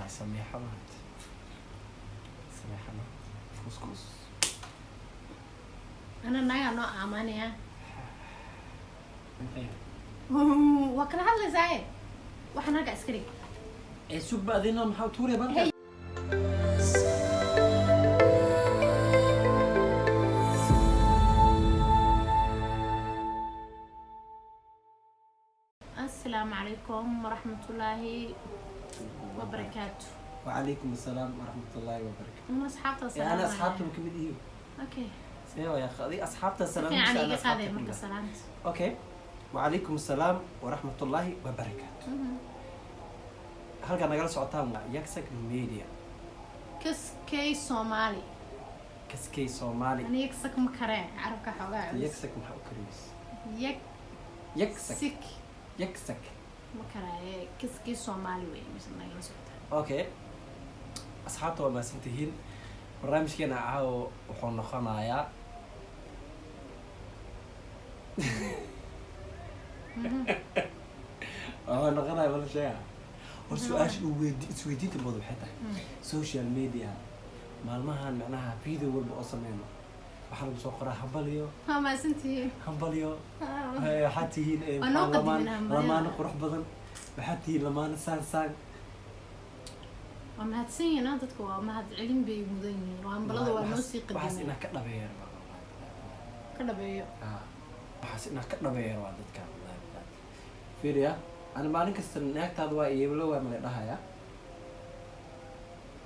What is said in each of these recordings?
Wallaahi Samiixa maanta, Samiixa maanta kuskus. Ana nagaa noo amaanaya. Waa kala hadlaysaa, waxaan halkaa iska dhig. Ee, sugba adina, maxaa tuuraya balka? Hey. Asalaamu calaykum waraxmatullaahi wabarakaatu. Wacalaykum assalaam waraxmatullaahi wabarakaatu. Uma asxaabta. Ee, ana asxaabta ma kamid ihiyo? Okay. See waaya adi asxaabta? Si salaam. fiican iga qaaday marka salaanta. Okay, wacalaykum assalaam waraxmatullaahi wabarakaatu. Halkaa nagala socotaan waa Yagsag Media. Kaskay Soomaali. Kaskey Soomaali. Ani yagsag ma karee, carabka xoogaa culus. Yagsag maxaa u kariyeysa? Yag. Yagsag. Sik. Yagsag. Ma karaaye, Kaskay Soomaali wey mise nagala socotaan. Okay, asxaabta waa mahadsantihiin. Barnaamijkeena caawo wuxuu noqonayaa wala sheega hor su-aasha uu weydii isweydiinta badan waxay tahay social media maalmahan, macnaha video walba oo sameyno waxaa lagu soo qoraa hambalyo. Waa mahadsantihiin. Hambalyo. Waxaad tihiin Waa noo maxaa lamaan qadimin hambalyada. Lamaano qurux badan waxaad tihiin, lamaano saan saan. Waa mahadsan yihiin, ah, dadka waa mahad celin bay mudan yihiin, waa hambalada waa noo sii waxaas qadimay. Inaa ka dhabeeya rabaa. Ka dhabeeyo. Ah, waxaas inaa ka dhabeeya rabaa dadka, wallahi billahi. Fiiriya, ani maalin kasta naagtaada waa iyeblo waa mala dhahaya.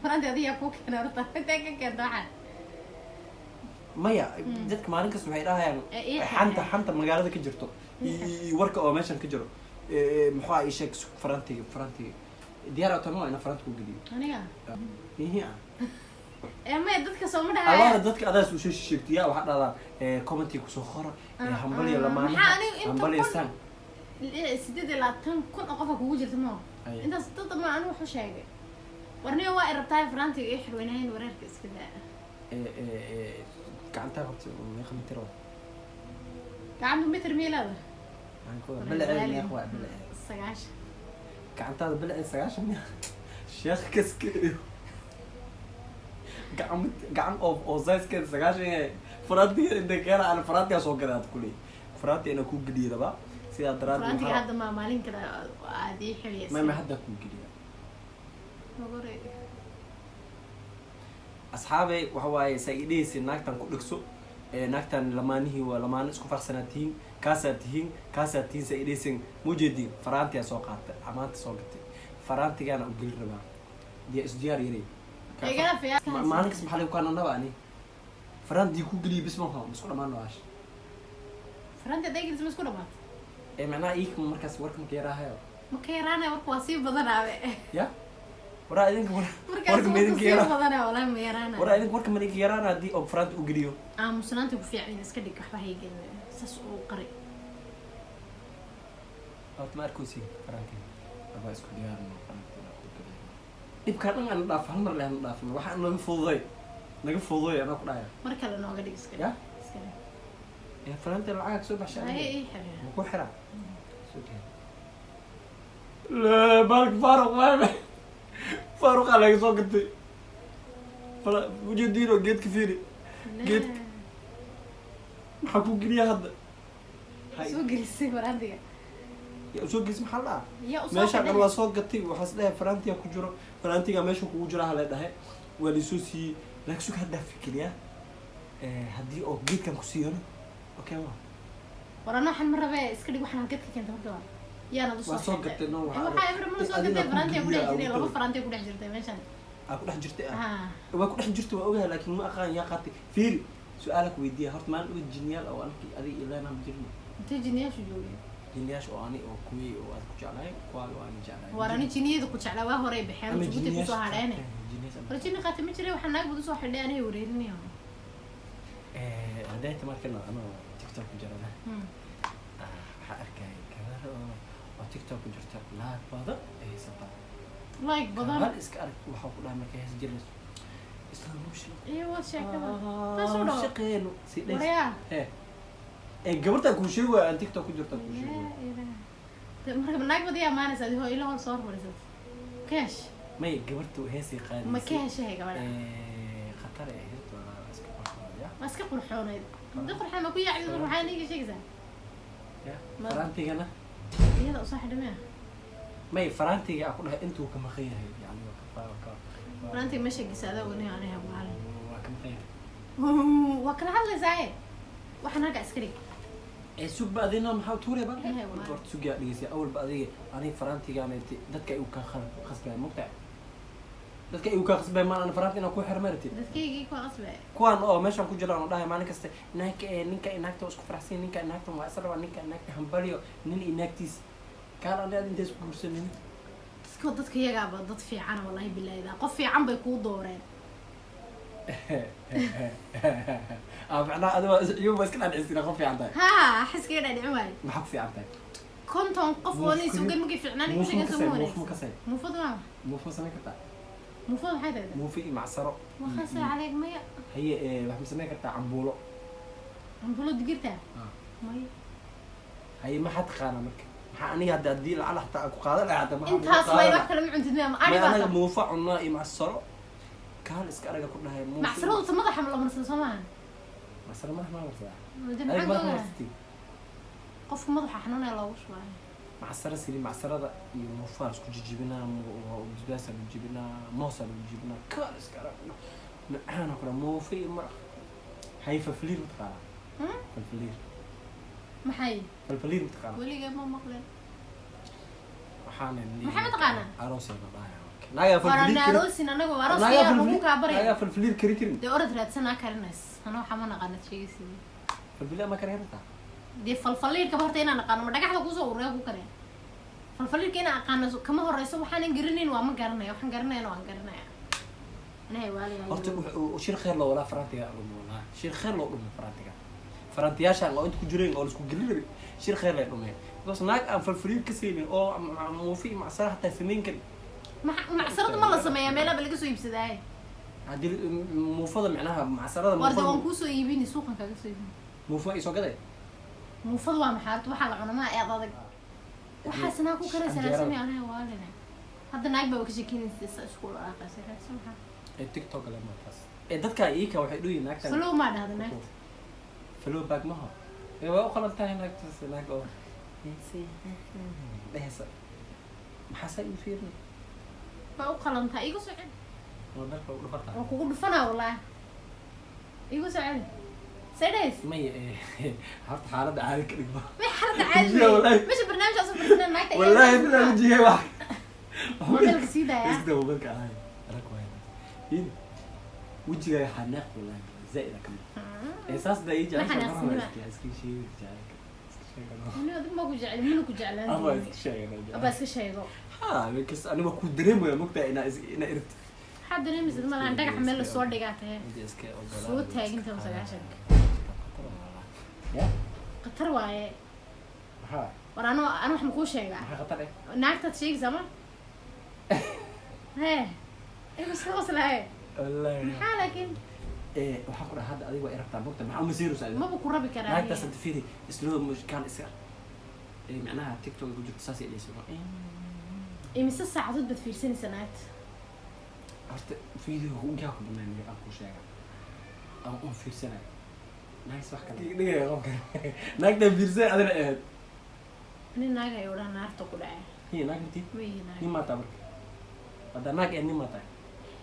Faraanti adigaa kuu keena horta, intee ka keenta waxaan? Maya, dadka maalin kasta waxay dhahayaan Ee, ii xanta xirxir. Xanta magaalada ka jirto iyo warka oo meeshan ka jiro. Ee, muxuu ii sheeg, farantiga, farantiga diyaar tama waa inaa faranta ku geliyo. Aniga? Ihi ah. Ee, maya, dadka sooma Allaha dhahaya. Dadka adaas usoo sheegtiya, waxaa dhahdaa commentiga kusoo qora Ah, hambalyo ah, lamaanaha. maxaa aniga inta Hambalyo san. 28,000 oo qofa kugu jirta ma Ay. intaas dad ma anigu wuxuu sheegay warniyo waa irabtahay faraantiga ii xirweynahayn, wareerka iska daa. Ee, ee, ee, gacantaa horta meeqa mitir waa? Gacanta mitir miilaada? Maxaan ku wadaa? Balaceeda meeqa waa balaceeda? 90. Gacantaada balaceeda 90 miya? Sheekh kaske gacan gacan oo sizekeeda 90 yahay, faraantiga inta keena aan faraantigaa soo gaday aad kuley, faraantiga inaa kuu geliyo rabaa, sidaa daraaddeed. Faraantiga hadda ma maalin kale aad ii xiriyaysa? Ma haddaa kuu geliya. Magore. Asxaabey, waxa waaye saa ii dhehaysa naagtan ku dhegso. Ee, naagtan lamaanihii waa lamaano isku faraxsanaa tihiin, kaasaa tihiin, kaasaa tihiin, saa ii dhehaysan mujeediin. Faraantigaa soo qaatay, amaanta soo gatay, faraantigaana u geli rabaa. Diya isdiyaar yaray. Igala fiyaa. Maalin kas maxaa lagu kaananaba ani faraantii ku geliyo bis maha isku dhamaan waash. Faraanti hadday gelis ma isku dhamaata? Ee, macnaha iika markaas warka marka yaraahayo. Ma ka yaraanaya warka, waa sii badanaabe. Ya waraa idinka war Markaas warka ma warku idinka sii yaraa? badanaa, walahi ma yaraanaya. Waraa idinka warka ma idinka yaraana haddii oo faraanti u geliyo? Aamusnaanta ku fiican, iska dhig, waxba haygelin, saas uu qari. Horta ma arkoosi faraanti abaa isku diyaarino faraanti inaa ku geliyo. Dhibkaa dhan aan dhaaf, hal mar leh aan dhaafno, waxaa naga fududay, naga fududay anaa ku dhahaya. Mar kale nooga dhig, iska Ya? dhig, iska dhig. Ee, faraanti lacag soo baxshay. Haye, Aniga ii xiriir. Ma ku xiraa? Soo diyaar. La baalka faaruq maame, faaruqaa laga soo gatay. Fala ujeediino geedka fiiri. Geed- maxaa ku geliya hadda? Hay. Soo gelisay faraantiga. Yaa usoo gelis, maxaa la dhahaa? Yaa usoo Meesha dhan xidhay? waa soo gatay, waxaas dhahay farantiga ku jiro, farantiga meesha kugu jira hala dhahay, waa laisoo siiyey, laakiin sug haddaa fikiriya. Haddii oo geedkan ku siiyano, okay wa. War anaa waxaan ma rabee, iska dhig. Waxaan halkeed ka keenta marka hore? Yaanad usoo Waa soo xidhay? gatay, no, Eh, waxaa waxaa ibra ma soo adina gatay ku faraantiga ku dhex geliya, jirtay, laba ugu faraantiga ku dhex jirtay meeshan. Aa ku dhex jirtay, ah. Ha. Waa ku dhex jirta, waa ogahay, laakiin ma aqaan yaa qaatay. Fiiri, su-aala ku weydiiya horta. Maalin uga jinyaal oo anki adiga ilaaنا ma jirno? Intee jiniyaashu joogeen? Jinyaasha oo ani oo kuwii oo aad ku jeclahay, kuwaaga oo ani jeclahay. War ani jiniyada ku jeclaa waa horey baxeen. Ama Jabuuti kusoo jinyaasha hadheene. qaateen, jinyaasha War jini qaatay ma jiray, waxaa naag bad usoo xidhay aniga wareerinaya. Hadday ta markana anoo TikTok ku jirana, waxaa arkay gabar oo TikTok ku jirta, laag badan ay haysataa. Like badan. Gabar iska arag, waxaa ku dhahay markay hees jirayso isla motion. Iyo waa sheekada taas u dhawo. Shaqeeno si dhays. Waryaa. Ee, gabartaa kuu sheegi waaya aan TikTok ku jirta kuu sheegi waaya. Yaa Ilaah. Marka naag bad yaa amaanaysa adihoo ila hor soo horfadhiisat keesh. May gabartu heesay qaadisay. Ma ka heshay gabadha? Khatar ay ahayd, waa iska qurxoon. Ma iska qurxoonayd? Hadii qurxoon ma ku yaacdi, waxaa niga sheegaysaa. Ya faraantigana. Iyada usoo xidhay miya? May, faraantiga aan ku dhahay intuu ka maqan yahay, yani waa ka Faraantiga meesha gisa adaa ognahay, aniga maalin. Waa ka maqan yahay. Waa kala hadlaysaaye, waxaan halkaa iska dhig. Ee sugba adina maxaa tuure ba? Ehe, waa. Horta sugaa dhegeysa, awalba adiga aniga faraantigaan dadka ay u kaa khasbaya, mogtahay dadka ay u kaa khasbaya maan ana faraanti inaan ku xiro maratid. Dadkaygii ku qasbay? Kuwaan oo meeshaan ku jiraan oo dhahay maalin kasta naagka ee ninka iyo naagta waa isku faraxsan, ninka iyo naagta waa isla rabaa, ninka iyo naagta hambalyo, nin iyo naagtiis kaan ani aad intays ku guursanin. Iska dadka iyagaaba dad fiican, wallahi bilaayda qof fiican bay kuu dooreen. Ah, macnaha adiga iyuba iska dhaadhicisina qof fiican tahay. Haa, xiskaga dhaadhicin waayo. Maxaa ku fiican tahay? 50 qof oo inay sugan markay fiicnaan ku Muuf ma sheegan soo kasay, ma muuf ma wanaagsan. kasay. Muufadu waa? Muuf ma samayn kartaa? Muufadu maxay tahay? Muufi iyo macsaro. Waxaase caleeg maya. Haye, wax ma samayn kartaa? Cambuulo? Cambuulo digirta? Ah. Maya. Haye, maxaa taqaanaa marka? Maxaa aniga hadda haddii lacala xataa aan ku qaadan lahaa hadda maxaa Intaas kugu may qaadan wax kale ma cuntid miya? Ma lahaa? ari May baa anaga tahay? muufa cunaa iyo macsaro, kaal iska araga ku dhahay muufa iyo Macsaradu ta madaxa la marsado soo maaha? Macsaro madax ma marsadaa? Dee Adiga maxaan madax ma ka ogaa? marsatid? Qofka madaxa xanuunaya loogu shubaayo. Macsaro sili macsarada iyo muufaa isku jijibinaa, basbaasaa lagu jibinaa, moosaa lagu jibinaa, kaal iska arag macaan oo kale muufa iyo maraq. Haye, falfaliir ma taqaanaa? Hmm? Falfaliir. Maxay? Falfaliir ma taqaanaa? Weligay ma maqleen. Waxaana Maxay ma taqaanaa? Aroosay la dhahayaa marka naagaa Waana falfaliir kari. Aroosin anagu arooska yaa lagu kaa baraya. Naagaa falfaliir kari karin. Dee orod raadsanaa karinays, ana waxaa ma naqaanad sheegaysid. Falfaliir ma kari kartaa? Dee falfaliirka horta inaan aqaano ma dhagaxda kusoo ururiya ku kariya? Falfaliirka inaan aqaano kama horeyso. Waxaanan garanayn waa ma garanaya, waxaan garanayana waan garanaya. Anahay waalaya. Horta shir kheer loo walaa farantiga dhumo, walaa shir kheer loo dhumo farantiga, farantiyaashaan oo inta ku jireen oo laisku gelin rabay, shir kheer lay dhumeen, because naag aan falfaliir ka saynin oo muufi iyo macsara hataa samayn karin. Macsarada ma la sameeyaa? Meelaha ba laga soo iibsadaaye. Haddii muufada micnaha macsarada. Warde waan muufada kuusoo iibini, suuqan kaaga soo iibini. Muufa isoo gaday. Muufada waa maxaa horta? Waxaa la cuna maa eed adag waxaas naa ku karaysa. Canjeerada. Raasami anahay waalina, hadda naag baa ka sheekeynaysa sa isku dhaqaaqaysa, raasami maxaa? Ee TikTok le markaas ee dadka iika waxay dhuyiin naagtan. Flow maa dhahda naagta? Flow bag maho ee waa u qalan tahay naagtaas, naag oo dhehaysa maxaa saa ii fiirin. Waa u qalantaa, igu soo celi. Waa dalka u dhafartaa. Waa kugu dhufanaa wallaahi, igu soo celi, say dhahays. May, horta xaaladda caadi ka dhigma. May xaaladda caadi Wajiga wey. Meesha barnaamij aad soo fadhiisana naagta iyaga wallaahi bilaa wajigay wax. Mobilka sii daaya. Iska mobilka ahay arag waay in wajigaaga xanaaq, wallaahi zaa'id ka mid ee saas da ii Ma jeceshahay. xanaaqsanima. Iska sheegi jacaylka, iska sheegano. Ani adigu ma ku jecel, mana ku jeclaan. Ama iska sheegano. Abaa iska sheego. Ha, because aniga ku dareemaya, mogtahay inaa inaa irto. Waxaad dareemaysid ma lahan, dhagax meel lasoo dhigaa tahe. Inta iska ogolaa. Soo taaginta 90-ka. Ya. Khatar waaye. Maxaa? War ano ano wax makuu sheegaa? Maxaa khatar eh? Naagtaad sheegaysaa ma hee, igu iska qoslaaye. Wallaahi. Maxaa laakiin? Ee waxaa ku dhaha hadda adiga waa irabtaa, mogta maxaa umasiirus adiga? Maba ku rabi karaa. Naagtaas hadda fiiri, slow motion iska ee macnaha TikTok ku jirto saasay dhehayso. Imise saacadood baad fiirsanaysaa naagta? Horta video ugaa ku banaan aan ku sheega aan un fiirsanayo nice, wax kale dhigaya qofka naagta fiirsanay adina ahayd. Nin naag ayuu dhaha naarta ku dhacay. Hiya, naag mati. Ma ihi naag. Nin maataa marka hadda naag ee nin maataa.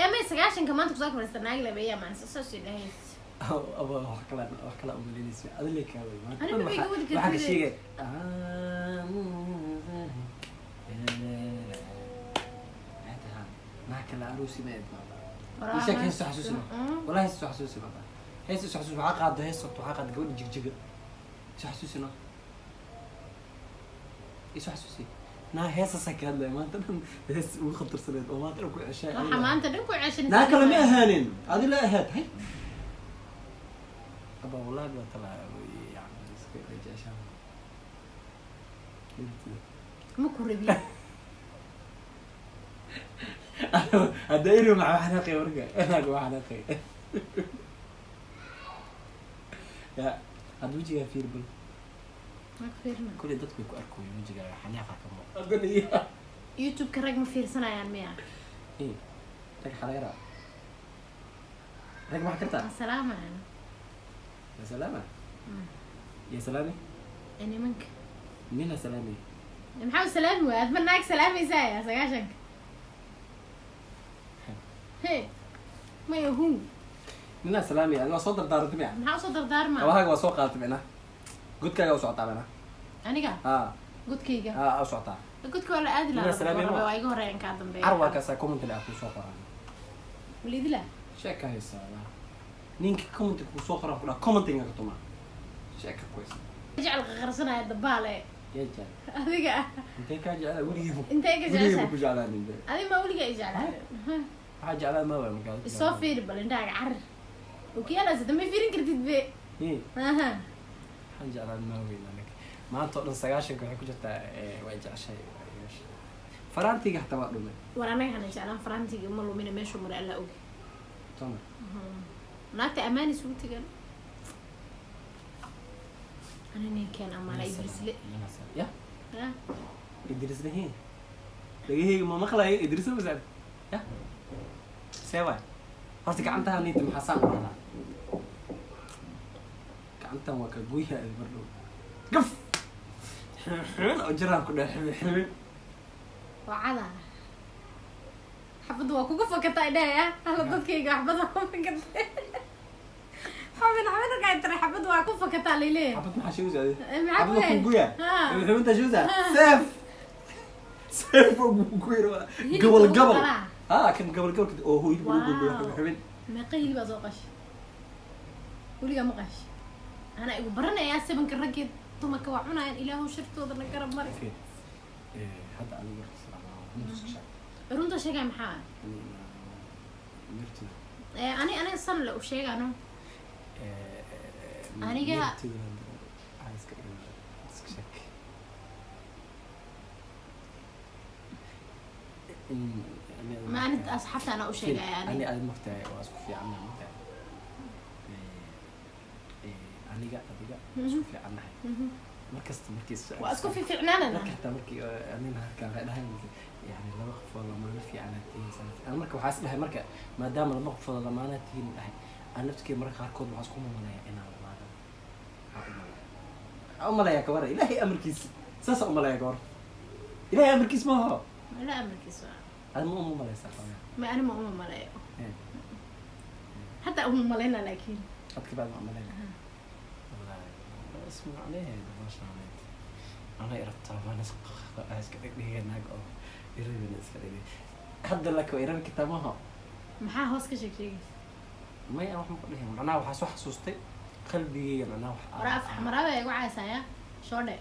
Ee may 90-ka maanta kusoo fadhiista naag labeeya maansa saasay dhahays. Aba wax kala, wax kala umaleynaysa adile kaa wey maanta. Aniga dhan ma iga wadi waxaa ka kartid. sheegay maxay tahaa naag kale arosi ma eed baaba. Ii sheeg, hees soo xasuusi ma. Wallahi hees soo xasuusi baaba, hees soo xasuusi, waxaa qaado hees sogto, waxaa qaado gabadha jigjiga, soo xasuusi no, isoo xasuusi naa heesaasaa ka hadlaya maanta dhan, hees ugu khatarsaneed oo maanta dhan ku ceshay. Waxaa maanta dhan ku ceshanaysa. Naa kale ma ahaanin, adi la ahaad hay aba, wallahi baa talaa yani iska jeceshaa. Ma ku rabi. Hadda eri maxaa xanaaqay marka inaag waa xanaaqay ya hadda wejigaa fiir bal. Ma ku fiirina. Kulli dadku way ku arkooyin wejigaaga xanaaqa ka muuqda. YouTube-ka rag ma fiirsanayaan miya? Eh, rag xaa laga rabaa? Rag maxaa kartaa? Salaama. Ya salaama, ya salaami. Nimanka. Nina salaami. Maxaa u salaami waaya? Adma naag salaamaysaa ya 90-ka? He, maya hu. Nina salaami, adiga waa soo dardaarantay miya? Maxaa usoo dardaarma? Kabahaaga waa soo qaadatay micnaha, godkaaga u socotaa micnaha. Aniga? Ha. Godkayga? Ha, u socotaa. Godka waa la aadi Nina lahaa. salaamay ma? Waa iga horeeyan, kaa dambeeya. Carwaa kaasaa comment ah kuu soo qoran. Malidila. Sheeka haysaa walahi. Ninka commentiga kuu soo qoran ku dhaha, commentinga ka tumaa, sheeka ku haysa. Jecel qaqarsanaya dabaale. Yaa jecel? Adiga. Intee kaa jeclaa weligii? Intee ka Weligii ma jeceshahay? ku jeclaanin be. Adi ma weliga i jeclaa? Waxaa jeclaa ma waay markaa. Isoo fiiri bal, indhahaaga carir okiyaalaas dambe fiirin kartid be. Eh, Aha. waxaan jeclaa ma weyn aniga. Maanta oo dhan 90-ka waxay ku jirtaa, waa jeceshahay, waa jeceshahay. Faraantiga xataa waa dhumay. War, anaga hana jeclaan, farantiga uma lumina, meeshuu maray Alla ogi. Soma. Naagta ammaan isugu tegan, ani ninkeen amaana Idrisle. Ya. Ha? Idrisle he, dhagaheyga ma maqlayo Idrisle masaan ya see waay. Horta gacantaha niinta maxaa saan u dhahdaa? Gacantan waa ka guyha mar dhow, gaf xibin oo jiraan ku dheh, xibin xibin. Waa cada, xabadda waa kugu fakataa idhahaya. Alla, dadkayga xabadda ku fakatay, xubin xubin markaa tira, xabadda waa ku fakataa layleeyahay. Xabad maxaa sheegaysaa adi? Maxaa Xabad waa ku ku guya. Ha. Xibin xibinta sheegaysaa, seef seef oo ku guyra. Hilibka Gobol ugu gobol. qalaa. Ha, kan gobol gobol oo hilibka lagu gogoyo. Wow. Xibin xibin. Meeqa hilibaa soo qash? Weligaa ma qash? Anaa igu baranayaa sabanka raggii dumarka waa cunayaan. Ilaahu shartooda na garab mari. Fiir. Hadda adiga warkiisa sheeg. Runta sheegaya maxaa? Mirtida. Ani aniga san le u sheegano. Aniga- Mirtida iska iska sheeg. Ma ani asxaabta anaa u sheegaya. Ani ani aad mogtahay waa isku fiicannahay, mogtahay. Aniga adiga isku fiicannahay. Markasta markii Waa isku fiicnaanana. Marka xataa markii anina halkaan waxay dhahayn, yani laba qof oo lamaano fiicanaad tihiin sanad. Aan marka waxaa is dhahay, marka maadaama laba qof oo lamaana tihiin dhahay, aan naftkii marka qaarkood waxaa isku malaya inaan lamaano. Waxaa u malaya, ka waran Ilaahay amarkiis? Saasa u malaya, ka waran Ilaahay amarkiis maaho? La amarkiisa. Adi ma uma malaysaa xoogaa? Ma ani ma uma maleeyo. Hataa uma maleyna laakiin. Hadka bacd ma umalayna wallahi. Isma caleyh maasha Allah, ana irabtaa waan iska dhigdhigay naag oo irabina iska dhigay hadda, laakiin waa irabi kartaa maaho? Maxaa hoos ka sheeg sheegaysa? May, aan wax ma ku dhihin. Macnaha waxaa soo xasuustay qalbigeyga, macnaha wax. Waraa, af xamaraaba igu caysaya shoodhe.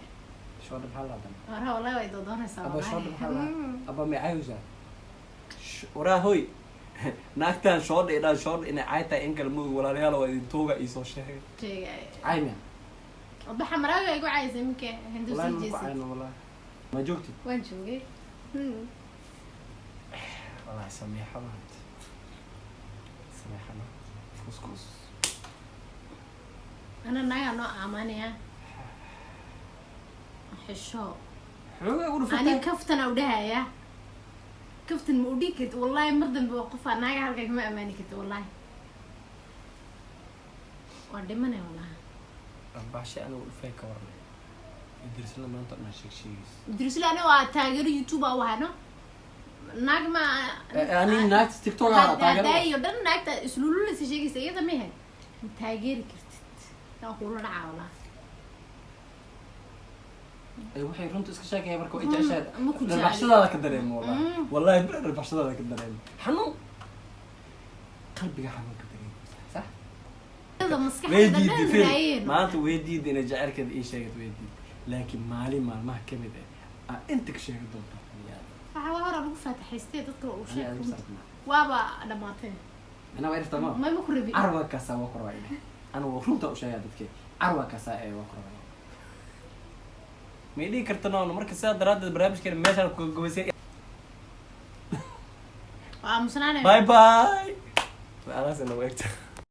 Shoodhe maxaa la hadana? Waraa, wallahi way doodoonaysaa. Aba. Wallahi. Shoodhe maxaa la aba may caayusaa? Waraa hoy, naagtan shoodhe idhaan, shoodhe inay caay tahay in kale ma ogi. Walaalayaal, waa idin tuuga iisoo sheegay. Sheegay. Caay miya? Aba, xamaraaga igu caysay iminka hindu Wallahi sii ma ku jeesay. cayno, wallahi ma joogtid. Waan joogay. Wallahi sameexa maanta, sameexa ma kuskus. Ana naagaa noo amaanaya xisho. Xoogaa ugu Ani dhufatay. Kaftan u dhahaya, kaftan ma udhigi karti wallahi. Mar dambe waa qofaa naaga halkaa kama amaani karti wallahi, waa dhimanay wallahi. Baashe anigu dhufay, ka warnay Idrisla maanta dhan sheeg sheegaysa. Idrisle ani waa taageero YouTube a u hayno, naag ma. Ani naagta TikTok ah taageero. Hadaayo dhan naagta islululaysa sheegaysa iyada ma ahayd. Ma taageeri kartid, taa kula dhacaa wallahi. Waxay runta iska sheegaya marka way jeceshahay. Ma ku jecli. Dharbaaxshadaada ka dareemo wallahi. Wallahi dharbaaxshadaada ka dareemo, xanuun qalbiga, xanuun ka dareemo, sax. Iyada Way maskaxda diiday dhan fil raayeen. Maanta way diiday inay jaceylkeeda ii sheegato, way diiday, laakiin maalin maalmaha kamid ah aa inta ka sheegi doonta. Waxa waa hore lagu faataxaystay dadka uu Ani sheeg. aad sartna. Waaba dhamaatay. Anaa waa irta ma. Ma ku rabi. Carwa kaasaa waa ku rabaa ine. Anigu runta u sheegaa dadke, carwa kaasaa ee waa ku rabaa, may dhihi karta noon. Marka sidaa daraaddeed barnaamijkeena meeshaan ku gogoysay. Waa aamusnaanay. Bye bye, alaas inagu egta.